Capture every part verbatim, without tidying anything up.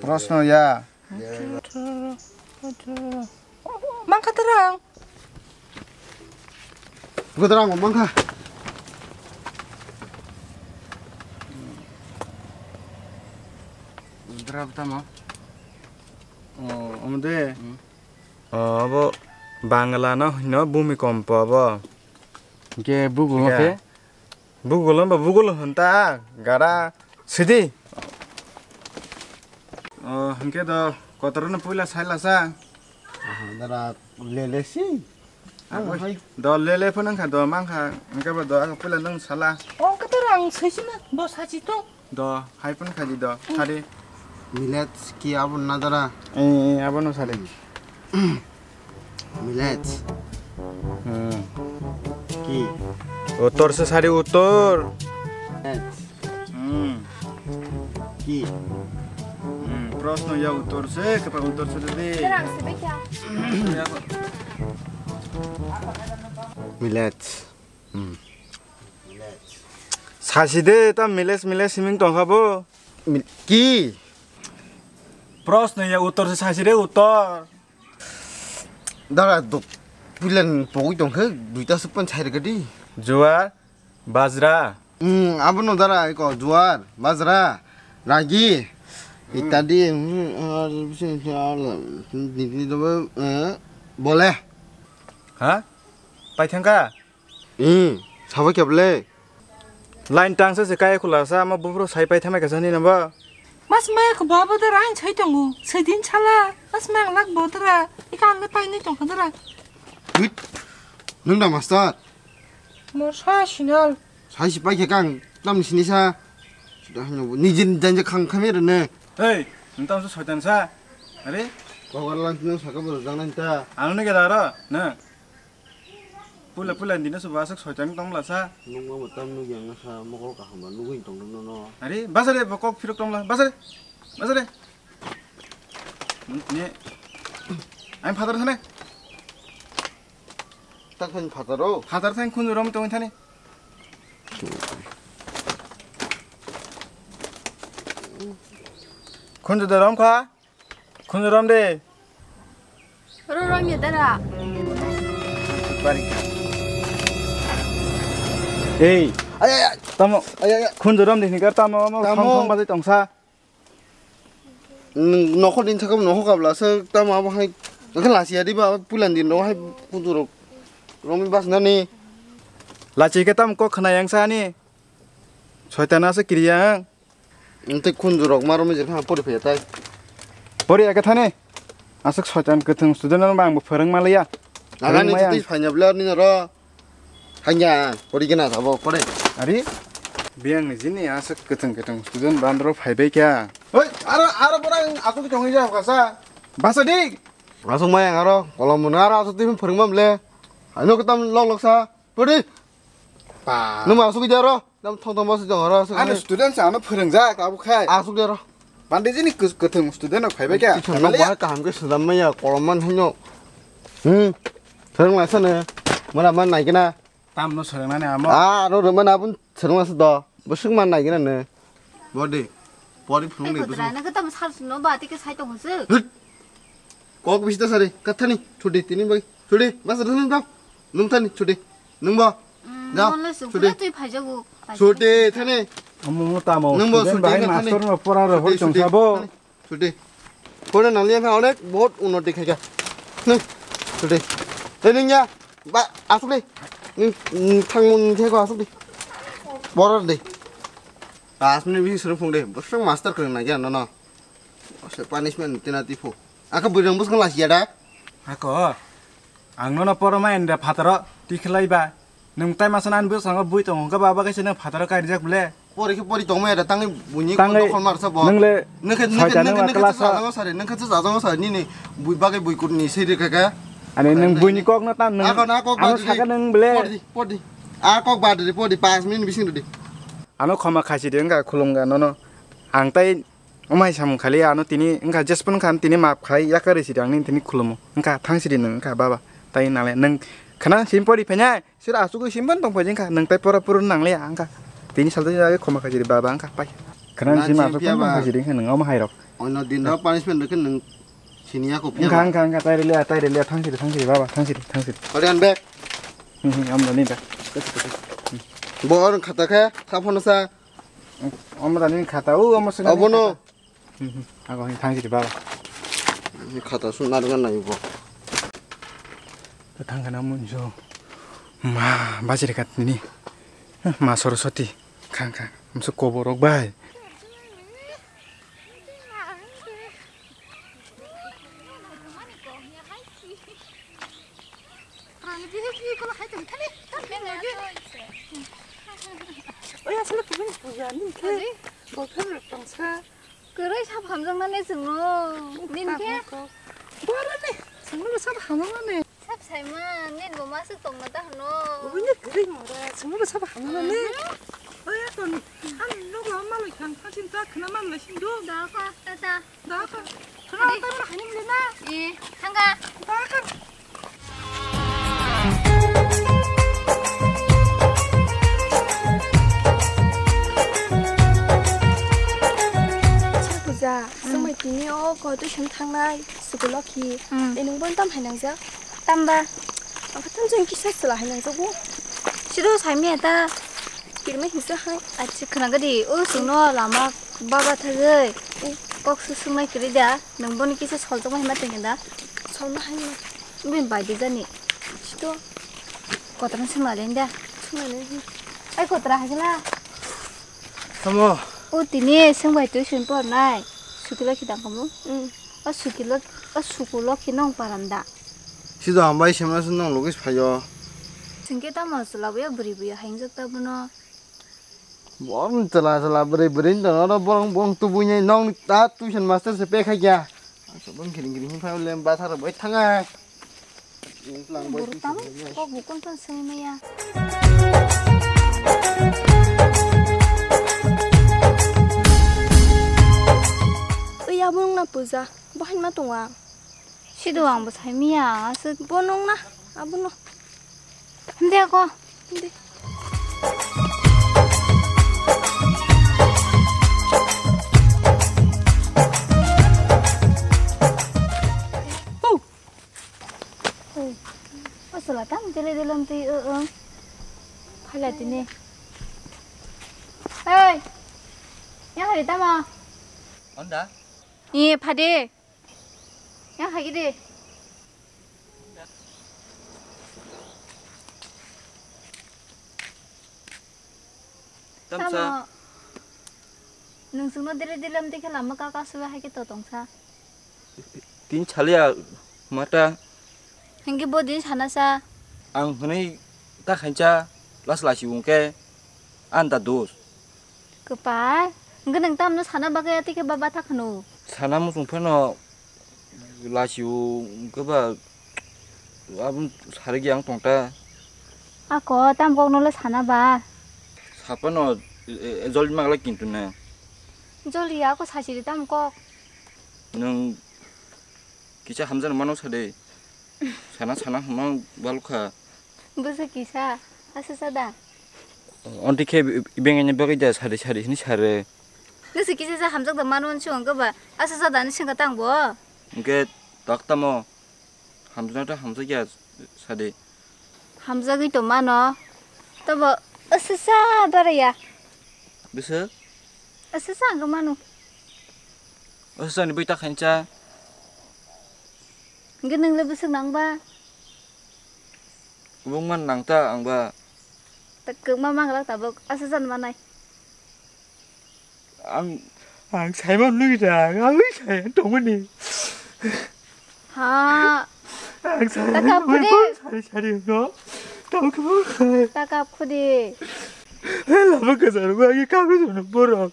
Proshno ya. Mankha terang. Gudrang mankha. Gudrang tamo. Oh, omde. Hmm. Oh, abo Bangla no hino bhumikompo abo. Ke bugu ke? Bugulo ba bugulo honta gara sidi. O, hwnkhe do kotorno puila sailasa. Aha, dara lele si. Ang Ang hai. Do lele phano wngkha do mankha, hwnkhe bo do ang puila nwng sala. O, kotor ang soisina, bo sachi to. Do, hai phano khaidi do, sari. Millet ki abo na dara? Eh, eh, abono sari. Millet. Hmm. Ki? Uttor se sari uttor. Millet. Hmm. Ki? Hmm, proshno ya uttor se, kapa uttor se de. Terang se bekya. Millet. Hmm. Sasi de, ta miles miles siming tongkha bo. Mil-, ki? Proshno ya uttor se sasi de uttor. Dara dok puilan pogwi tongkhe duita se pon sai rega di. Juar, bajra. Hmm, abono dara iko juar, bajra, ragi, itadi, hmm, ar, eh, bole. Ha? Paithangkha? Hmm, sabo kebole. Line tangsa se kaya khula sa, ama buphuru sai pai thamai kasa ni nabo. Mas maya ko baba dara ang sai tongo, sai din sala, mas maya lak bo dara, ika ang le pai ni tongkha dara. Wait, nung da master? Mo sa sinal. Sai si pai khe kang, tam sini sa. Sudah hanya bu, ni jin janja khang khamir ne. Hey, nung tam sa soitan sa. Are? Kogar lang sini sa ka bo jang nang ta. Ano ne ke daro, na. Pula pula dina su basak soitan tong la sa. Nung ma tam nu yang sa mokol kaham ba nugui tong no no. Are, basare bokok phirok tong la, basare. Basare. Ne. Ang father thane. Tak thani father o. Father thani khunju rom tong thani. Khunju de rom kha. Khunju rom de. Ro rom ye dara. Ei. Ay, ay, ay. Tamo. Ay, ay, ay. Khunju rom de ni ka tamo mo Tamo. Thong thong ba de tong sa. Nwng nokhor din thakam nokhor kabla se tamo abo hai. Angkhe lasiya diba pulan din no hai kuturok. Romi bas nani. Lachi ke tam kok khna yang sa ni. Soitana se kiri yang. Ntei khunju rok ma romi jeng pori phaya tai. Pori ake thani. Aswk soitan kwthwng student no bang bo phwrwng ma liya. Nagani Phwrwng ma yang. Chuti phanya bla ni ro. Hanya, pori gena sabo, pore. Ari? Biyang ni jini aswk kwthwng kwthwng student bandro phaibai kya? Hoi, aro, aro borang aswk tongwi ja kasa. Basa di. Aswk mayang aro, kolom mun aro aswk timi phwrwng mam le. Ano kwtam lok lok sa, pori. Pa. Numa aswk di aro, nam thong thong basa jong aro aswk. Ano student sa ano phwrwng ja, abo khai. Aswk di aro. Bande jini kwthwng student rok phaibai kha. Tithang no bahai kaham khe swnam maya, kolom man haino. Hmm. Swrwng lai sano. Mara man nai kena. Tam no swrwng nani amo. Ah, aro rwma na bun swrwng lai sa do. Bwswk man nai kena ne. Body. Pori phunung ni bwswk. Nang tam sar sino ba tike sai tong se. Hit. Kok bisi ta sari. Kathani. Chudi tini bai. Chudi. Bas rwng dam. Nung thani chudi. Nung bo. Jao, non le suk sudi. Tui phaijago. Sudi thani. Omo mo tamo. Nung bo student sudi bai nung thani. Master no pora ro hor chong sabo. Sudi. Pore nang liya pha onek bahut unnoti khai kha. Nung. Sudi. Ei nung ya. Ba asuk de. Nung, nung thang mun khe ko asuk de. Boror de. Pas minute bisi suru phung de. Bosong master khrang na gya no no. Ose punishment tina tipo. Aka bwrang bosong lasiya da. Ako. Ang nono poro ma enda phataro tikhlai ba. Nwng tai masa nan bwskango bui tongo hwnkhe ba, abo kaisa nwng phataro kairijak ble. Pori khe pori tongma era tangwi buini Tangwi dokol marsa bo. Nwng le Nwng khe, nwng khe, soita nwng khe, nwng nwng khe class o. Chajango sari, nwng khe chajango sari nini bui bagwi bui kutni siri kha kha. Ani nwng buini kok no tan nwng. Ako na kok ano badi saka di. Nwng ble. Pori di, pori di. A kok badi di, pori di, pas minute bising di. Ano khoma khaisi di wngkha khulumga nono. Ang tai Omo hai samung khali ano tini wngkha, jesphano kha tini map khai yakarwi sidi ang nini tini khulumo. Wngkha thang sidi nwng wngkha baba. Tai nale nwng khana sim pori phainai, sir asugwi sim ban tong phai wngkha, nwng tai pora pura nang liya wngkha. Tini salta jagwi khoma khai sidi baba wngkha pai. Khana sim asuk phano phai sidi wngkha nwng omo hai rok. Ono din rok punishment rwkhe nwng siniya ko phiya. Wngkha, wngkha, wngkha, tai rwliya, tai rwliya, thang sidi, thang sidi baba, thang sidi, thang sidi. Pori an bag. Hmm, hmm, amno ni bag. Bo orang khata khe, sa phano sa. Omo da nini khata, o omo se nini Abono. Khata. Hmm, hmm. Ago hin thang jidi baba. Khata sun nar ngan nai bo. To thang kana mun jo. Ma, bajiri kat nini. Ma Saraswati. Khang khang. Amso koborok bai. Oya, sila kubun puja ni ke. Adi? Bo ke tongsa. Kwrwi sap hamjakmani chwngno. Nin khe? Boroni chwngno sap hamjakmani. Sap saima, nin bo masuk tongma ta hwno. Ubini kwrwi mora, chwngno sap hamjakmani. Oya, kon, ani logo malai khan, khan sin ta khna malai sin do. Da kha, ta ta. Da kha. Khna ta malai khan ni na. E, thanga. Da kha. Puja, hmm. Swngbai tini o ko tuition thangnai, school o khi. Hmm. Tei nwng bono tam hai nangjak? Tamba. Ang khe tam jani kisa chwla hai nangjago. Sido saimaya ta. Kirima hingsa hai. Achi khna gadi, o chwngno lama baba thagwi. Eh. Kok su sungnai kiri da, nwng bono kisa soljakma hima tongya da? Solma hai ma. Bini bai di jani. Sido. Kotorma sungna len da. Sungna len. Ai kotora hai gila. Tamo. O tini sungbai tuition pornai. Sukilo khidang kamu. Mm. O sukilo, o sukulo khe nong param da. Sido ang bai semna se nong logis phaio. Singke tamo chwla buya bwrwi buya haingjak ta bono. Borok chwla chwla bwrwi bwrwi no oro borok bong tubui nai nong ta tuition master se pe khai kya. Ang so bong kiring kiring phai le basa rok bai thanga. Lang bai tuition bai nai. Kok bukun ton sengmaya. Ui abong na puja. Bohan ma tonga. Sido ang bo saimaya, ang aswk. Bo nong na, abo no. Himde ako. Himde. Oh. Oh. Asala tam tele delom tei, eh, eh. Phala tini. Hey. Yang hari tamo. Honda. Ni phade. Yang hai gidi. Tamsa. Tamo. Nung sungno dire dire lamdi khe lama kaka suwe hai khe to tongsa. Tin chaliya mata. Hingke bo din sana sa. Ang hwnwi ta khaincha las lasi wngke anta dos. Kwpal, hwnkhe nwng tamno sana bagwi atwi khe baba ta khwno? Sana muchung phano lachio wngkhe ba aboni sarigya wng tongta. Ako, tamo kokno le sana ba? Saphano, e, e, joli maglai kintu na. Joli ako sachiri tamo kok? Nwng kisa hamjani mano sade. Sana sana hwnma balukha. Bwswk kisa, aswk sa da? Onti khe bengeni bagwi da sari sari hini sare. Bwswk kisa sa hamjak da mano hwnsi hwnkhe ba, aswk sa da ni swngkha tang bo? Hwnkhe tak tamo hamjakna ta hamjakya sadi. Hamjagwi to mano, tobo aswk sa baraya. Bwswk? Aswk sa hwnkhe mano. Aswk sa ni bwi ta khaincha. Hwnkhe nwng le bwswk nang ba? Kwbangma nang ta ang ba. Ta kwbangma manglak tabuk, aswk sa manai. Ang, ang saimano nukha, ang wi sai tongmani. Ha. Ang sai, ta kap khudi. Sari sari no. Tamo khe bo. Ta kap khudi. Lama kwcharo ba khe kap ri borok.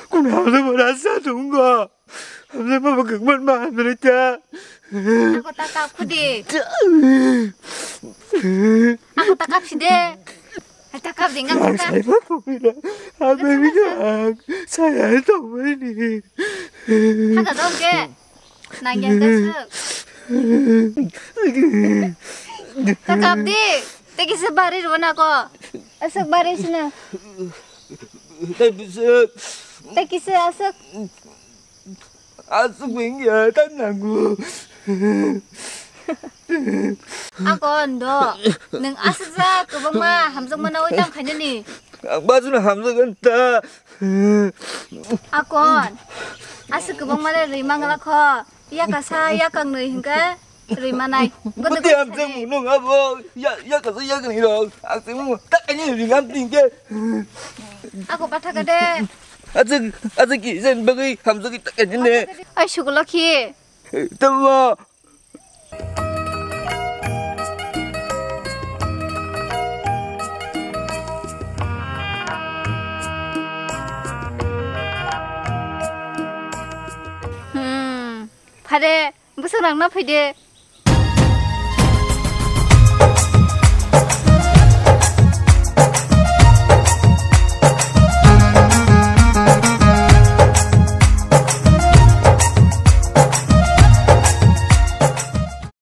Kun hamsa bo rasa tongo. Hamsa mama kwkman ma hamsa ta. Ako ta kap khudi. Ako ta kap side. Ta kap ding ang ta. Sai ma ko pila. Hamsa mi ang. Sai ai to mai ni. Thaka dong ke. Nang yang ka suk. Ta kap di. Te kisa bari rona ko. Asuk bari sina. Te bisa. Te kisa asuk. Aswk wngya ta nango. Ako ondo, nwng aswk jak kwbangma hamjakmano oi tang khainani. Ang bachano hamjakgwn ta. Akon, aswk kwbangma le rwi mangla kho. Yakasa yakang nwi hwnkhe. Rwi manai. Bwtwi hamjak mwnung abo. Ya, ya kasa ya kani rok. Ang se mung tak ani ring am ting ke. Ako patha ka de. Aja, aja ki jen bagwi hamjak tak ani ne. Ai sugulo khi. Tamo. Are, bwswk nangna phaide.